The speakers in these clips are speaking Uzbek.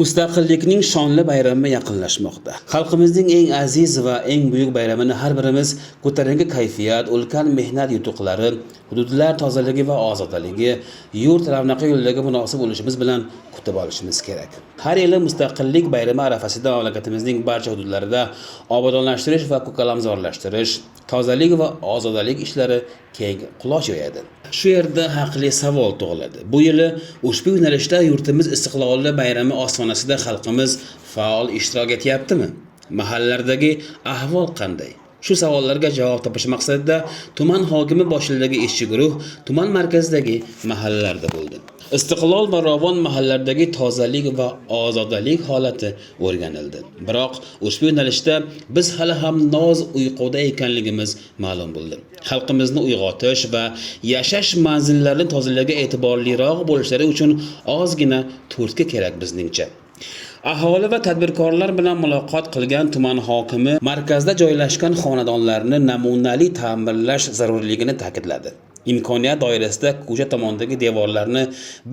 Mustaqillikning shonli bayrami yaqinlashmoqda. Xalqimizning eng aziz va eng buyuk bayramini har birimiz ko'tarinki kayfiyat, ulkan mehnat yutuqlari, hududlar tozaligi va ozodaligi, yurt ravnaqi yo'lidagi munosib ulushimiz bilan kutib olishimiz kerak. Har yili mustaqillik bayrami arafasida mamlakatimizning barcha hududlarida obodonlashtirish va ko'kalamzorlashtirish, tozalik va ozodalik ishlari keng quloch yoyadi. Shu yerda haqli savol tug'iladi. Bu yili ushbu yo'nalishda yurtimiz istiqloli bayrami ostonasida xalqimiz faol ishtirok etyaptimi? Mahallalardagi ahvol qanday? Shu savollarga javob topish maqsadida tuman hokimi boshchiligidagi ishchi guruh tuman markazidagi mahallalarda bo'ldi. Istiqlol va Rovon mahallalaridagi tozalik va ozodalik holati o'rganildi. Biroq ushbu yo'nalishda biz hali ham noz uyquda ekanligimiz ma'lum bo'ldi. Xalqimizni uyg'otish va yashash manzillarini tozaligiga e'tiborliroq bo'lishlari uchun ozgina turtki kerak bizningcha. Aholi va tadbirkorlar bilan muloqot qilgan tuman hokimi markazda joylashgan xonadonlarni namunali ta'mirlash zarurligini ta'kidladi. Imkoniyat doirasida ko'cha tomondagi devorlarni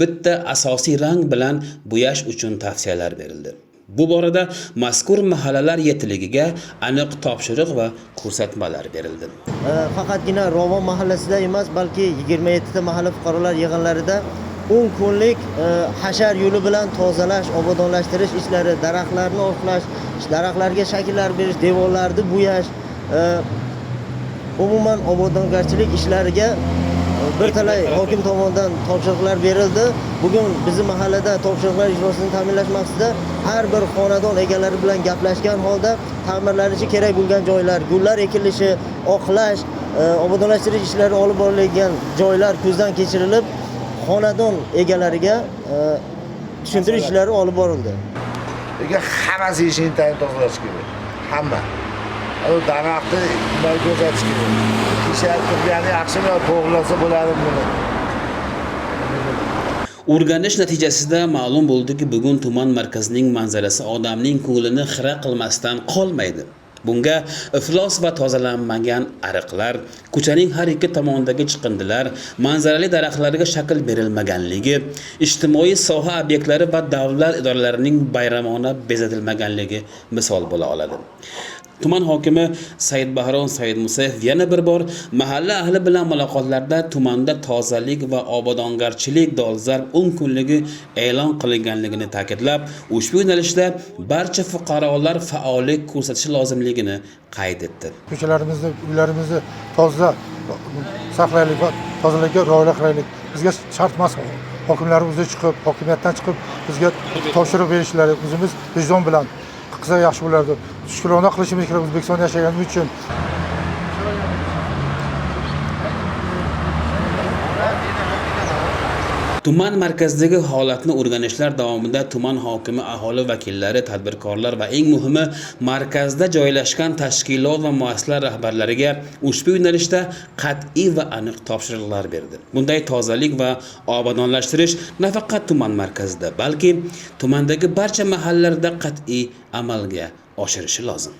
bitta asosiy rang bilan bo'yash uchun tavsiyalar berildi. Bu borada mazkur mahallalar yetiligiga aniq topshiriq va ko'rsatmalar berildi. Faqatgina Rovon mahallasida emas, balki 27 ta mahalla fuqarolar yig'inlarida 10 kunlik hashar yo'li bilan tozalash, obodonlashtirish ishlari, daraxtlarni oqlash, daraxtlarga shakllar berish, devorlarni bo'yash, umuman obodongarchilik ishlariga bir talay hokim tomonidan topshiriqlar berildi. Bugun bizni mahallada topshiriqlar ijrosini ta'minlash maqsadida har bir xonadon egalari bilan gaplashgan holda ta'mirlanishi kerak bo'lgan joylar, gullar ekilishi, oqlash, obodonlashtirish ishlari olib borilgan joylar ko'zdan kechirilib, xonadon egalariga tushuntirish ishlari olib borildi. Lekin hammasi eshigini tagini tozalash kerak. Hamma. U daraxtni bunday ko'rsatish kerak. Kishak turgani yaxshimi yo to'g'rilasa bo'ladimi buni? O'rganish natijasida ma'lum bo'ldiki, bugun tuman markazining manzarasi odamning ko'nglini xira qilmasdan qolmaydi. Bunga iflos va tozalanmagan ariqlar, ko'chaning har ikki tomonidagi chiqindilar, manzarali daraxtlarga shakl berilmaganligi, ijtimoiy soha obyektlari va davlat idoralarining bayramona bezatilmaganligi misol bo'la oladi. Tuman hokimi Said Bahrom Said Musayev yana bir bor mahalla ahli bilan muloqotlarda tumanda tozalik va obodongarchilik dolzarb 10 kunligi e'lon qilinganligini ta'kidlab, ushbu yo'nalishda barcha fuqarolar faollik ko'rsatishi lozimligini qayd etdi. Ko'chalarimizni, uylarimizni toza saqlaylik va tozalikka rioya qilaylik. Bizga shart emas hokimlar o'zi chiqib, hokimiyatdan chiqib bizga topshiriq berishlari, o'zimiz vijdon bilan qilsa yaxshi bo'lardi. Shukrona qilishimiz kerak O'zbekistonda yashaganimiz uchun. Tuman markazidagi holatni o'rganishlar davomida tuman hokimi aholi vakillari, tadbirkorlar va eng muhimi markazda joylashgan tashkilot va muassasalar rahbarlariga ushbu yo'nalishda qat'iy va aniq topshiriqlar berdi. Bunday tozalik va obodonlashtirish nafaqat tuman markazida, balki tumandagi barcha mahallalarda qat'iy amalga oshirishi lozim.